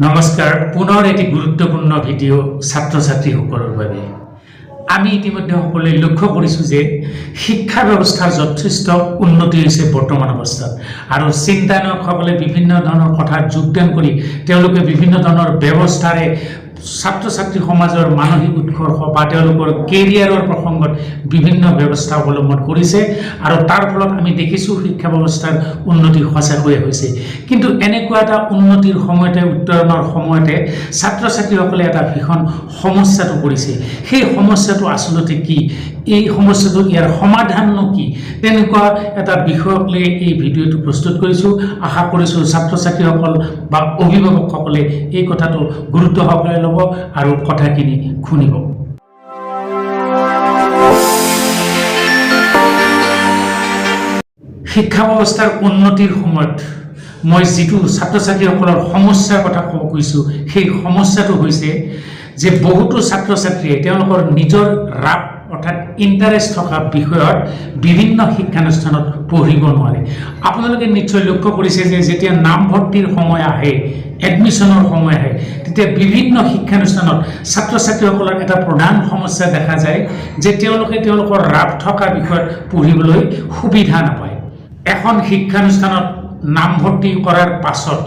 নমস্কাৰ। পুনৰ এটি গুৰুত্বপূৰ্ণ ভিডিঅ' ছাত্ৰ ছাত্ৰীসকলৰ বাবে। আমি ইতিমধ্যে সকলোৱে লক্ষ্য কৰিছোঁ যে শিক্ষা ব্যৱস্থাৰ যথেষ্ট উন্নতি হৈছে বৰ্তমান অৱস্থাত আৰু চিন্তানায়কসকলে বিভিন্ন ধৰণৰ কথাত যোগদান কৰি তেওঁলোকে বিভিন্ন ধৰণৰ ব্যৱস্থাৰে ছাত্ৰ ছাত্ৰী সমাজৰ মানসিক উৎকৰ্ষ বা তেওঁলোকৰ কেৰিয়াৰৰ প্ৰসংগত বিভিন্ন ব্যৱস্থা অৱলম্বন কৰিছে আৰু তাৰ ফলত আমি দেখিছোঁ শিক্ষা ব্যৱস্থাৰ উন্নতি সঁচাকৈয়ে হৈছে। কিন্তু এনেকুৱা এটা উন্নতিৰ সময়তে, উত্তৰণৰ সময়তে ছাত্ৰ ছাত্ৰীসকলে এটা ভীষণ সমস্যাটো পৰিছে। সেই সমস্যাটো আচলতে কি, এই সমস্যাটো ইয়াৰ সমাধাননো কি, তেনেকুৱা এটা বিষয়ক লৈ এই ভিডিঅ'টো প্ৰস্তুত কৰিছোঁ। আশা কৰিছোঁ ছাত্ৰ ছাত্ৰীসকল বা অভিভাৱকসকলে এই কথাটো গুৰুত্ব সহকাৰে ল'ব আৰু কথাখিনি শুনিব। শিক্ষা ব্যৱস্থাৰ উন্নতিৰ সময়ত মই যিটো ছাত্ৰ ছাত্ৰীসকলৰ সমস্যাৰ কথা ক'ব কৈছোঁ, সেই সমস্যাটো হৈছে যে বহুতো ছাত্ৰ ছাত্ৰীয়ে তেওঁলোকৰ নিজৰ ৰাপ অৰ্থাৎ ইণ্টাৰেষ্ট থকা বিষয়ত বিভিন্ন শিক্ষানুষ্ঠানত পঢ়িব নোৱাৰে। আপোনালোকে নিশ্চয় লক্ষ্য কৰিছে যে যেতিয়া নামভৰ্তিৰ সময় আহে, এডমিশ্যনৰ সময় আহে, তেতিয়া বিভিন্ন শিক্ষানুষ্ঠানত ছাত্ৰ ছাত্ৰীসকলৰ এটা প্ৰধান সমস্যা দেখা যায় যে তেওঁলোকে তেওঁলোকৰ ৰাপ থকা বিষয়ত পঢ়িবলৈ সুবিধা নাপায়। এখন শিক্ষানুষ্ঠানত নামভৰ্তি কৰাৰ পাছত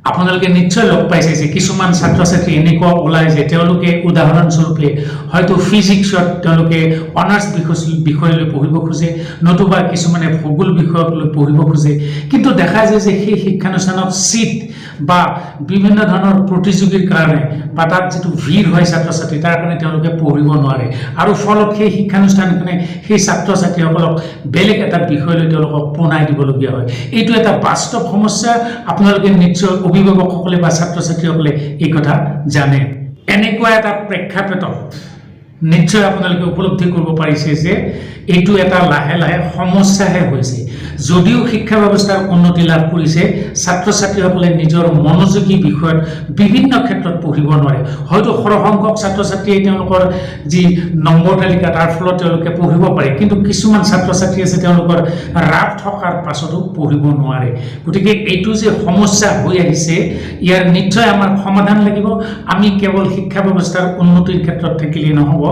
আপোনালোকে নিশ্চয় লগ পাইছে যে কিছুমান ছাত্ৰ ছাত্ৰী এনেকুৱা ওলায় যে তেওঁলোকে উদাহৰণস্বৰূপে হয়তো ফিজিক্সত তেওঁলোকে অনাৰ্ছ বিষয় লৈ পঢ়িব খোজে, নতুবা কিছুমানে ভূগোল বিষয়ক লৈ পঢ়িব খোজে। কিন্তু দেখা যায় যে সেই শিক্ষানুষ্ঠানত ছিট বা বিভিন্ন ধৰণৰ প্ৰতিযোগীৰ কাৰণে বা তাত যিটো ভিৰ হয় ছাত্ৰ ছাত্ৰী, তাৰ কাৰণে তেওঁলোকে পঢ়িব নোৱাৰে আৰু ফলত সেই শিক্ষানুষ্ঠানখনে সেই ছাত্ৰ ছাত্ৰীসকলক বেলেগ এটা বিষয় লৈ তেওঁলোকক পোনাই দিবলগীয়া হয়। এইটো এটা বাস্তৱ সমস্যা। আপোনালোকে নিশ্চয় অভিভাৱকসকলে বা ছাত্ৰ ছাত্ৰীসকলে এই কথা জানে। এনেকুৱা এটা প্ৰেক্ষাপটত নিশ্চয় আপোনালোকে উপলব্ধি কৰিব পাৰিছে যে এইটো এটা লাহে লাহে সমস্যাহে হৈছে। যদিও শিক্ষা ব্যৱস্থাৰ উন্নতি লাভ কৰিছে, ছাত্ৰ ছাত্ৰীসকলে নিজৰ মনোযোগী বিষয়ত বিভিন্ন ক্ষেত্ৰত পঢ়িব নোৱাৰে। হয়তো সৰহসংখ্যক ছাত্ৰ ছাত্ৰীয়ে তেওঁলোকৰ যি নম্বৰ তালিকা, তাৰ ফলত তেওঁলোকে পঢ়িব পাৰে, কিন্তু কিছুমান ছাত্ৰ ছাত্ৰী আছে, তেওঁলোকৰ ৰাপ থকাৰ পাছতো পঢ়িব নোৱাৰে। গতিকে এইটো যে সমস্যা হৈ আহিছে, ইয়াৰ নিশ্চয় আমাৰ সমাধান লাগিব। আমি কেৱল শিক্ষা ব্যৱস্থাৰ উন্নতিৰ ক্ষেত্ৰত থাকিলেই নহ'ব।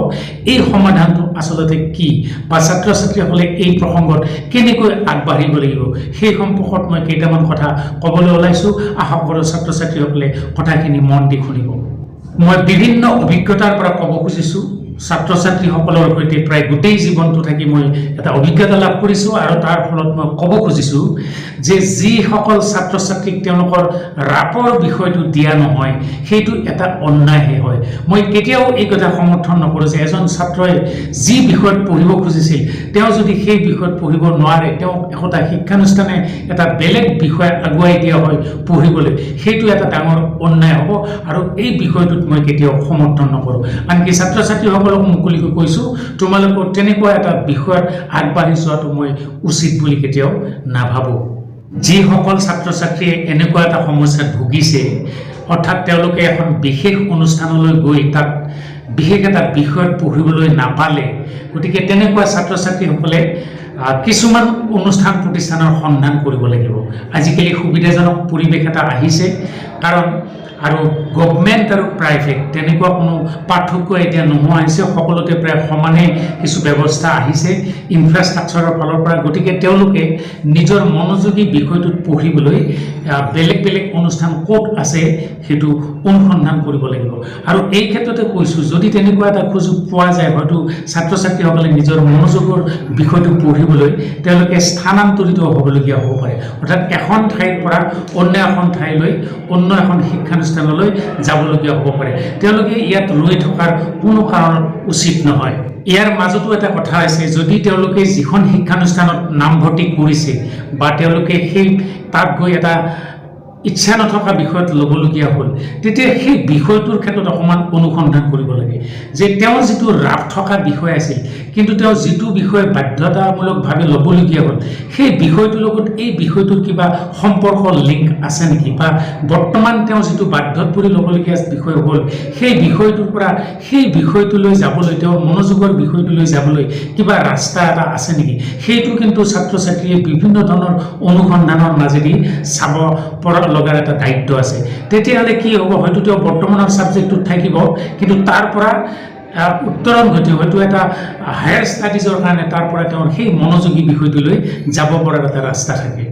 এই সমাধানটো আচলতে কি বা ছাত্ৰ ছাত্ৰীসকলে এই প্ৰসংগত কেনেকৈ আগবাঢ়িব লাগিব, সেই সম্পৰ্কত মই কেইটামান কথা ক'বলৈ ওলাইছোঁ। আশা কৰোঁ ছাত্ৰ ছাত্ৰীসকলে কথাখিনি মন দি শুনিব। মই বিভিন্ন অভিজ্ঞতাৰ পৰা ক'ব খুজিছোঁ। ছাত্ৰ ছাত্ৰীসকলৰ সৈতে প্ৰায় গোটেই জীৱনটো থাকি মই এটা অভিজ্ঞতা লাভ কৰিছোঁ আৰু তাৰ ফলত মই ক'ব খুজিছোঁ যে যিসকল ছাত্ৰ ছাত্ৰীক তেওঁলোকৰ ৰাপৰ বিষয়টো দিয়া নহয়, সেইটো এটা অন্যায়হে হয়। মই কেতিয়াও এই কথা সমৰ্থন নকৰোঁ যে এজন ছাত্ৰই যি বিষয়ত পঢ়িব খুজিছিল, তেওঁ যদি সেই বিষয়ত পঢ়িব নোৱাৰে, তেওঁক একোটা শিক্ষানুষ্ঠানে এটা বেলেগ বিষয় আগুৱাই দিয়া হয় পঢ়িবলৈ, সেইটো এটা ডাঙৰ অন্যায় হ'ব আৰু এই বিষয়টোত মই কেতিয়াও সমৰ্থন নকৰোঁ। আনকি ছাত্ৰ ছাত্ৰীসকলক মুকলিকৈ কৈছোঁ, তোমালোকৰ তেনেকুৱা এটা বিষয়ত আগবাঢ়ি যোৱাটো মই উচিত বুলি কেতিয়াও নাভাবোঁ। যিসকল ছাত্ৰ ছাত্ৰীয়ে এনেকুৱা এটা সমস্যাত ভুগিছে, অৰ্থাৎ তেওঁলোকে এখন বিশেষ অনুষ্ঠানলৈ গৈ তাত বিশেষ এটা বিষয়ত পঢ়িবলৈ নাপালে, গতিকে তেনেকুৱা ছাত্ৰ ছাত্ৰীসকলে কিছুমান অনুষ্ঠান প্ৰতিষ্ঠানৰ সন্ধান কৰিব লাগিব। আজিকালি সুবিধাজনক পৰিৱেশ এটা আহিছে, কাৰণ আৰু গভমেণ্ট আৰু প্ৰাইভেট তেনেকুৱা কোনো পাৰ্থক্য এতিয়া নোহোৱা হৈছে। সকলোতে প্ৰায় সমানেই কিছু ব্যৱস্থা আহিছে ইনফ্ৰাষ্ট্ৰাকচাৰৰ ফালৰ পৰা। গতিকে তেওঁলোকে নিজৰ মনোযোগী বিষয়টোত পঢ়িবলৈ বেলেগ বেলেগ অনুষ্ঠান ক'ত আছে, সেইটো অনুসন্ধান কৰিব লাগিব। আৰু এই ক্ষেত্ৰতে কৈছোঁ, যদি তেনেকুৱা এটা সুযোগ পোৱা যায়, হয়তো ছাত্ৰ ছাত্ৰীসকলে নিজৰ মনোযোগৰ বিষয়টো পঢ়িবলৈ তেওঁলোকে স্থানান্তৰিত হ'বলগীয়া হ'ব পাৰে, অৰ্থাৎ এখন ঠাইৰ পৰা অন্য এখন ঠাইলৈ, অন্য এখন শিক্ষানুষ্ঠানলৈ যাবলগীয়া হ'ব পাৰে। তেওঁলোকে ইয়াত ৰৈ থকাৰ কোনো কাৰণত উচিত নহয়। ইয়াৰ মাজতো এটা কথা আছে, যদি তেওঁলোকে যিখন শিক্ষানুষ্ঠানত নামভৰ্তি কৰিছে বা তেওঁলোকে সেই তাত গৈ এটা ইচ্ছা নথকা বিষয়ত ল'বলগীয়া হ'ল, তেতিয়া সেই বিষয়টোৰ ক্ষেত্ৰত অকণমান অনুসন্ধান কৰিব লাগে যে তেওঁৰ যিটো ৰাপ থকা বিষয় আছিল, কিন্তু তেওঁ যিটো বিষয় বাধ্যতামূলকভাৱে ল'বলগীয়া হ'ল, সেই বিষয়টোৰ লগত এই বিষয়টোৰ কিবা সম্পৰ্ক, লিংক আছে নেকি, বা বৰ্তমান তেওঁ যিটো বাধ্যত পৰি ল'বলগীয়া বিষয় হ'ল, সেই বিষয়টোৰ পৰা সেই বিষয়টোলৈ যাবলৈ, তেওঁৰ মনোযোগৰ বিষয়টোলৈ যাবলৈ কিবা ৰাস্তা এটা আছে নেকি, সেইটো কিন্তু ছাত্ৰ ছাত্ৰীয়ে বিভিন্ন ধৰণৰ অনুসন্ধানৰ মাজেদি চাব পৰা লগাৰ এটা দায়িত্ব আছে। তেতিয়াহ'লে কি হ'ব? হয়তো তেওঁ বৰ্তমানৰ ছাবজেক্টটোত থাকিব, কিন্তু তাৰ পৰা উত্তৰণ ঘটি হয়তো এটা হায়াৰ ষ্টাডিজৰ কাৰণে তাৰ পৰা তেওঁৰ সেই মনোযোগী বিষয়টোলৈ যাব পৰাৰ এটা ৰাস্তা থাকে।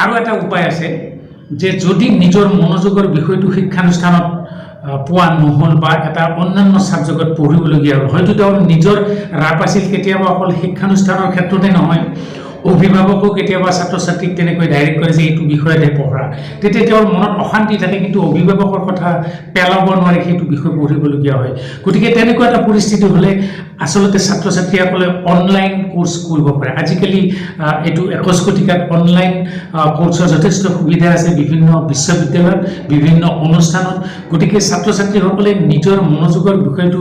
আৰু এটা উপায় আছে যে যদি নিজৰ মনোযোগৰ বিষয়টো শিক্ষানুষ্ঠানত পোৱা নহ'ল বা এটা অন্যান্য ছাবজেক্টত পঢ়িবলগীয়া হ'ল, হয়তো তেওঁৰ নিজৰ ৰাপ আছিল। কেতিয়াবা অকল শিক্ষানুষ্ঠানৰ ক্ষেত্ৰতে নহয়, অভিভাৱকো কেতিয়াবা ছাত্ৰ ছাত্ৰীক তেনেকৈ ডাইৰেক্ট কৰে যে এইটো বিষয়তহে পঢ়া। তেতিয়া তেওঁৰ মনত অশান্তি থাকে, কিন্তু অভিভাৱকৰ কথা পেলাব নোৱাৰে, সেইটো বিষয় পঢ়িবলগীয়া হয়। গতিকে তেনেকুৱা এটা পৰিস্থিতি হ'লে আচলতে ছাত্ৰ ছাত্ৰীসকলে অনলাইন কোৰ্চ কৰিব পাৰে। আজিকালি এইটো 21 শতিকাত অনলাইন কোৰ্চৰ যথেষ্ট সুবিধা আছে বিভিন্ন বিশ্ববিদ্যালয়ত, বিভিন্ন অনুষ্ঠানত। গতিকে ছাত্ৰ ছাত্ৰীসকলে নিজৰ মনোযোগৰ বিষয়টো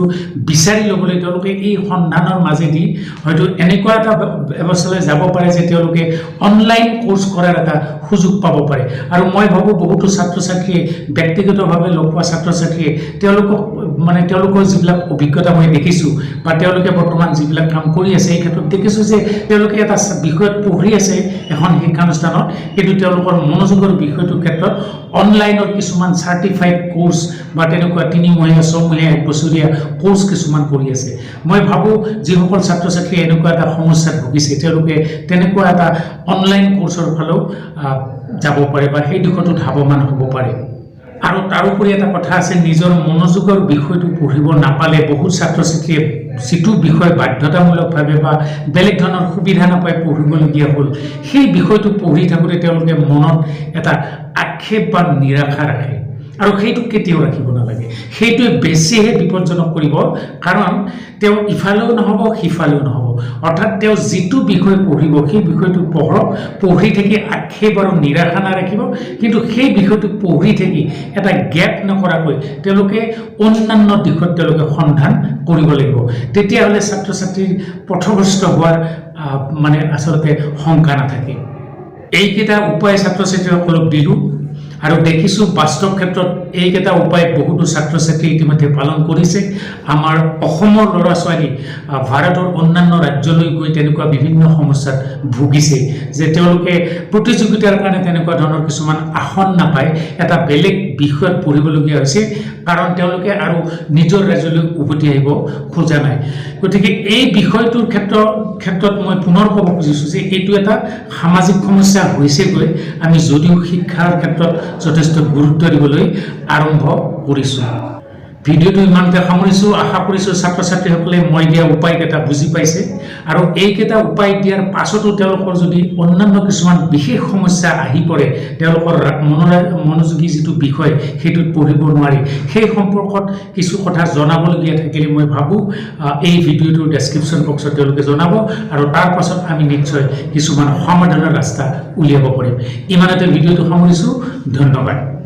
বিচাৰি ল'বলৈ তেওঁলোকে এই সন্ধানৰ মাজেদি হয়তো এনেকুৱা এটা ব্যৱস্থালৈ যাব পাৰে যে তেওঁলোকে অনলাইন কোৰ্চ কৰাৰ এটা সুযোগ পাব পাৰে। আৰু মই ভাবোঁ, বহুতো ছাত্ৰ ছাত্ৰীয়ে, ব্যক্তিগতভাৱে লগ পোৱা ছাত্ৰ ছাত্ৰীয়ে তেওঁলোকক মানে তেওঁলোকৰ যিবিলাক অভিজ্ঞতা মই দেখিছোঁ বা তেওঁলোকে বৰ্তমান যিবিলাক কাম কৰি আছে, এই ক্ষেত্ৰত দেখিছোঁ যে তেওঁলোকে এটা বিষয়ত পঢ়ি আছে এখন শিক্ষানুষ্ঠানত, কিন্তু তেওঁলোকৰ মনোযোগৰ বিষয়টোৰ ক্ষেত্ৰত অনলাইনৰ কিছুমান চাৰ্টিফাইড কোৰ্চ বা তেনেকুৱা 3মহীয়া, 6মহীয়া, একবছৰীয়া কোৰ্চ কিছুমান কৰি আছে। মই ভাবোঁ, যিসকল ছাত্ৰ ছাত্ৰীয়ে এনেকুৱা এটা সমস্যাত ভুগিছে, তেওঁলোকে তেনেকুৱা এটা অনলাইন কোৰ্চৰ ফালেও যাব পাৰে বা সেই দিশতো ধাৱমান হ'ব পাৰে। আৰু তাৰোপৰি এটা কথা আছে, নিজৰ মনোযোগৰ বিষয়টো পঢ়িব নাপালে বহুত ছাত্ৰ ছাত্ৰীয়ে যিটো বিষয় বাধ্যতামূলকভাৱে বা বেলেগ ধৰণৰ সুবিধা নাপাই পঢ়িবলগীয়া হ'ল, সেই বিষয়টো পঢ়ি থাকোঁতে তেওঁলোকে মনত এটা আক্ষেপ বা নিৰাশা ৰাখে আৰু সেইটো কেতিয়াও ৰাখিব নালাগে। সেইটোৱে বেছিহে বিপদজনক কৰিব, কাৰণ তেওঁ ইফালেও নহ'ব, সিফালেও নহ'ব। অৰ্থাৎ তেওঁ যিটো বিষয় পঢ়িব, সেই বিষয়টো পঢ়ক। পঢ়ি থাকি আক্ষেপ আৰু নিৰাশা নাৰাখিব, কিন্তু সেই বিষয়টো পঢ়ি থাকি এটা গেপ নকৰাকৈ তেওঁলোকে অন্যান্য দিশত তেওঁলোকে সন্ধান কৰিব লাগিব। তেতিয়াহ'লে ছাত্ৰ ছাত্ৰীৰ পথভ্ৰষ্ট হোৱাৰ মানে আচলতে শংকা নাথাকে। এইকেইটা উপায় ছাত্ৰ ছাত্ৰীসকলক দিলোঁ আৰু দেখিছোঁ বাস্তৱ ক্ষেত্ৰত এইকেইটা উপায় বহুতো ছাত্ৰ ছাত্ৰীয়ে ইতিমধ্যে পালন কৰিছে। আমাৰ অসমৰ ল'ৰা ছোৱালী ভাৰতৰ অন্যান্য ৰাজ্যলৈ গৈ তেনেকুৱা বিভিন্ন সমস্যাত ভুগিছে যে তেওঁলোকে প্ৰতিযোগিতাৰ কাৰণে তেনেকুৱা ধৰণৰ কিছুমান আসন নাপায় এটা বেলেগ বিষয়ত পঢ়িবলগীয়া হৈছে, কাৰণ তেওঁলোকে আৰু নিজৰ ৰাজ্যলৈ উভতি আহিব খোজা নাই। গতিকে এই বিষয়টোৰ ক্ষেত্ৰত মই পুনৰ ক'ব খুজিছোঁ যে এইটো এটা সামাজিক সমস্যা হৈছেগৈ, আমি যদিও শিক্ষাৰ ক্ষেত্ৰত যথেষ্ট গুৰুত্ব দিবলৈ আৰম্ভ কৰিছোঁ। ভিডিঅ'টো ইমানতে সামৰিছোঁ। আশা কৰিছোঁ ছাত্ৰ ছাত্ৰীসকলে মই দিয়া উপায়কেইটা বুজি পাইছে। আৰু এইকেইটা উপায় দিয়াৰ পাছতো তেওঁলোকৰ যদি অন্যান্য কিছুমান বিশেষ সমস্যা আহি পৰে, তেওঁলোকৰ মনোযোগী যিটো বিষয় সেইটোত পঢ়িব নোৱাৰি, সেই সম্পৰ্কত কিছু কথা জনাবলগীয়া থাকিলে মই ভাবোঁ এই ভিডিঅ'টোৰ ডেছক্ৰিপশ্যন বক্সত তেওঁলোকে জনাব আৰু তাৰ পাছত আমি নিশ্চয় কিছুমান সমাধানৰ ৰাস্তা উলিয়াব পাৰিম। ইমানতে ভিডিঅ'টো সামৰিছোঁ। ধন্যবাদ।